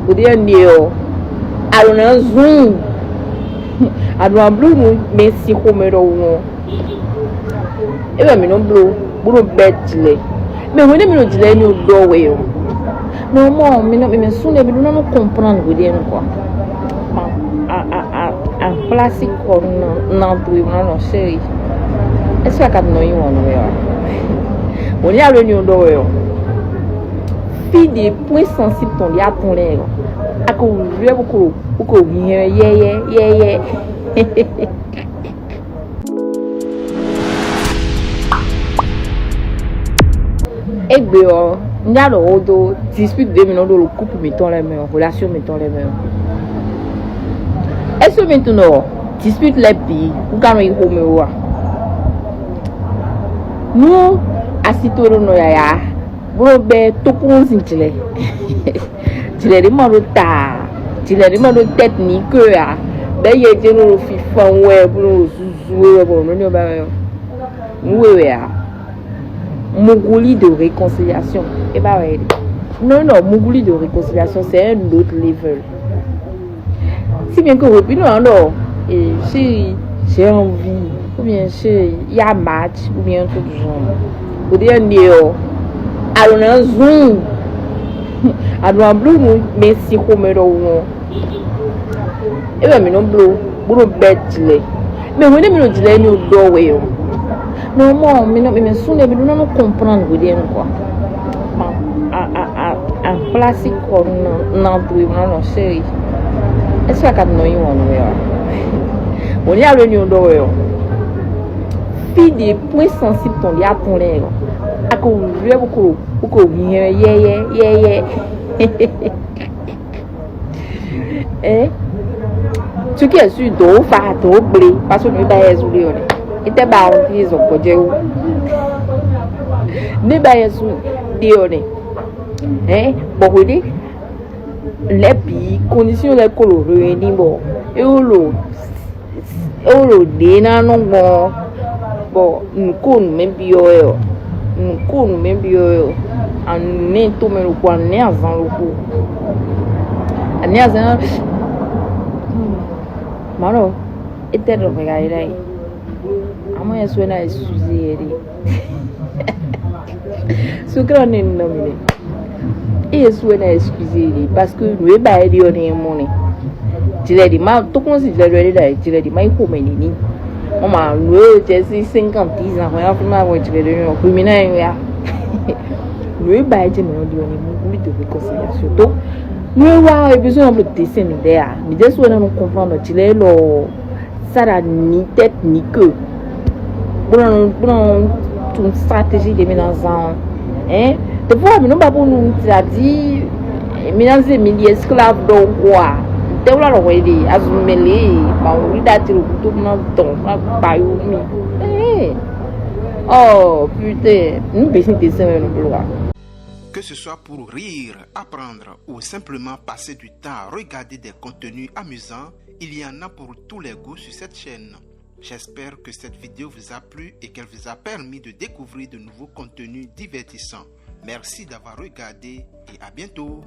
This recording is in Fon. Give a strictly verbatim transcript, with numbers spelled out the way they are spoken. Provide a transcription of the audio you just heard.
Bó ɖe ɖe ɔ́, a ɖo ná zún a ɖo ná bló nú mɛ sín xomɛ ɖɔhun ɔ́. É wɛ mǐ nɔ bló bó nɔ bɛ́ jlɛ̌. Mɛ hwenu mǐ ɖo jlɛ̌ ní ɖɔ wɛ ɔ́, mɛ mɔ mǐ nɔ mǐ sún ɖé mǐ ɖó ná nɔ kɔnplán hweɖénu kɔ. A a a a xwlá sí kɔ nɔ nɔ towe mɔ nɔ sɛ́ yi. Est-ce que a ka nɔ nyi wɔn nɔ wɛ ɔ́? Wǒ ní a ɖo ní ɖɔ wɛ ɔ́. Fí ɖě pwín sansíb tɔn ɖě atún lɛ́ɛ ɔ́, a ko wlú ɛ bó ko bó ko hɛn ɛ yɛ́yɛ́ yɛ́yɛ́. Égbé ɔ́, un já ɖɔ xó dó dispute ɖě mǐ nɔ ɖó ɖo kúpu mǐtɔn lɛ́ɛ mɛ ɔ́, relation mǐtɔn lɛ́ɛ mɛ ɔ́. Est-ce que mi tunɔ dispute lɛ́ɛ bǐ wú ka nɔ yi xomɛ ó a? Nú asi towe ɖo nɔ yǎyá bó nɔ bɛ́ tókúnzin jlɛ̌. Jlɛ̌ ɖé ma ɖó ta ǎ, jlɛ̌ ɖé ma ɖó tɛ́t ní kwe ǎ, bɛ́ yɛ jɛ́n nɔ ɖo fifan wɛ bó nɔ ɖo zuzu wɛ bɔ nǔ énɛ́ ba wɛ ɔ́, nǔ we wɛ ǎ. Muguli de réconciliation é ba wɛ é ɖe. Non, non, muguli de réconciliation, c'est un autre level. Si bien que hwebǐnu ǎ ɖɔ eh, chéri, j'ai envie, ou bien chéri, il y a match, ou bien un truc du genre. Bó ɖe ɖe ɔ́, a ɖo ná zún a ɖo ná bló nú mɛ sín xomɛ ɖɔhun ɔ́, é wɛ mǐ nɔ bló bó nɔ bɛ́ jlɛ̌. Mɛ hwenu mǐ ɖo jlɛ̌ ní ɖɔ wɛ ɔ́, mɛ mɔ mǐ nɔ mǐ sún ɖé mǐ ɖó ná nɔ kɔnplán hweɖénu kɔ. A a a a xwlá sí kɔ nɔ nɔ towe mɔ nɔ sɛ́ yi. Est-ce que a ka nɔ nyi wɔn nú mɛ ɔ́? Wǒ ní a ɖo ní ɖɔ wɛ ɔ́. Fí ɖě pwín sansíb tɔn ɖě atún lɛ́ɛ ɔ́, a ko wlú ɛ bó ko bó ko hɛn ɛ yɛ́yɛ́ yɛ́yɛ́. Ɛ, tu kí ɛ sú dǒ fa dǒ gblé, pásó nǔ ba yɛ zú lé ɔ́ nɛ. Étɛ́ ba ɔ́ fi zɔ gbɔjɛ́ wú. Ní ba yɛ zú lé ɔ́ nɛ. Ɛ, bɔ hweɖé lɛ́ bǐ kɔndisíɔn lɛ́ɛ ko ɖo hwenu ní bɔ é wó ɖo é wó ɖo ɖě ná nɔ gbɔn ɔ́, bɔ nǔ ko nǔ mɛ byɔ́ wɛ ɔ́, nǔ ko nǔ mɛ byɔ́ wɛ ɔ́, anǔ nɛ tomɛ ɖokpó, anǔ nɛ azan ɖokpó, anǔ nɛ azan. Mǎ ɖɔ étɛ́ ɖɔ hwɛ ka yi ɖ'ayǐ? Amɔ́ yɛ sɔ́ ná yi suzi yɛ ɖe. Sukrɔ ne nɔ mi nɛ. Eye su wɛ na excuse yi parce que nǔ e ba yɛ ɖe ɔ́ nɛ mɔ nɛ. Jlɛ ɖi ma tókùnɔ́ si jlɛ ɖɔ ɖe ɖa jlɛ ɖi ma yi xomɛ nɛ ni. Mama nǔ e jɛ sí cinquante dix ans hɔn ya fún ma wɛ jlɛ ɖe nɔ hwi mi na yɛ ya. Nǔ e ba yɛ jɛ mɛ ɔ́ ɖi ɔ́ ni mu wuli de réconciliation. Donc nǔ e wa ɔ́ e besoin ɔ́ blo dessin mi ɖɛ a mi ɖe su wɛ na nɔ comprendre jlɛ lɔ. Ça la ni tête ni queue. Bó nɔ bó nɔ tun stratégie ɖé mɛ ná zán ɔ́. Hein? Des fois mi nɔ ba bó nu c'est-à-dire mi ná zé mi ɖi esclave ɖɔhun quoi. Tɛwla lɔ hwɛ ɖe azun mɛ lě ma wuli ɖa ti ɖo kuto na dɔn na gba yo mi. Hein? Oh putain, nu bɛ sin te sɛn wɛ nu blo wa. Que ce soit pour rire, apprendre ou simplement passer du temps à regarder des contenus amusants, il y en a pour tous les goûts sur cette chaîne. J'espère que cette vidéo vous a plu et qu'elle vous a permis de découvrir de nouveaux contenus divertissants. Merci d'avoir regardé et à bientôt.